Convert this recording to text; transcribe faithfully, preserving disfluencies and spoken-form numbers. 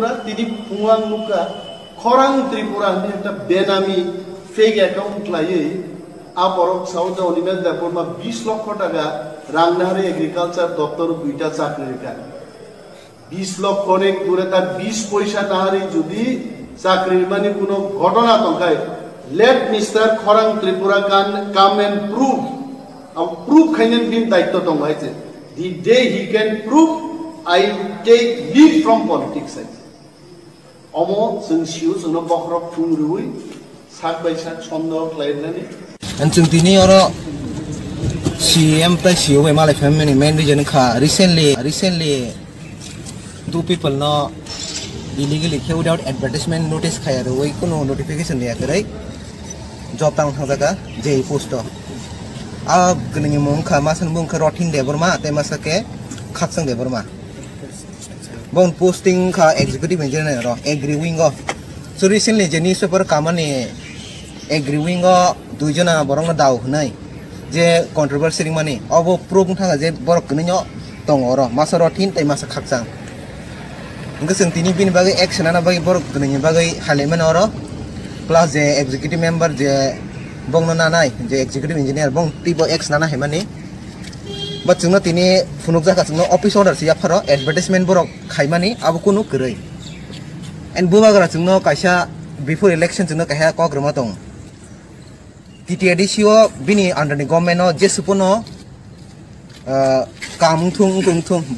Tini phungo ang nukha, Khorang Tripura hwnwi ekta benami fake account khlaiwi a borok sao je Animesh Debbarma bis lokho taka rang naharwi agriculture doptoro duita chakri rwkha. Bis lokho ni dure ta bis poisa naharwi jodi chakri rwmani kuno ghotona tongkhai, let Mister Khorang Tripura can come and prove. Abo prove khainani bini daitto tongo hai se. The day he can prove, I take leave from politics hai se. Omo chwng sio, chwngno bokhorok thum rwui sak bai sak sondeho khlainani. And chwng tini oro C M tai C O bai malai phaimani main reason wngkha recently, recently two people no illegally khe without advertisement notice khaya rwui kunu notification riya kwrwi job tang thangjaga J E post o. A gwnini mung wngkha, masa ni mung wngkha Rothin Debbarma tei masa khe Khakchang Debbarma. Bong posting kha executive engineer ro agri wing o. So recently je newspaper kamani agri wing o dui jona borok no dao hwnai je controversy ringmani obo proof wngkha je borok kwnwi no tongo oro masa Rothin tei masa Khakchang. Hwnkhe chwng tini bini bagwi action ana bagwi borok kwnwi ni bagwi halaimani oro plus je executive member je bongno nanai je executive engineer bong teibo action ana haimani. Ba chwngno tini phunukjakha chwngno office order se yapharo advertisement borok khaimani abo kunu kwrwi. And bubagra chwngno kaisa before election chwngno kaisa kok rwma tong. T T A D C o bini under ni government o jesupono, ah, kam wngthung wngthung.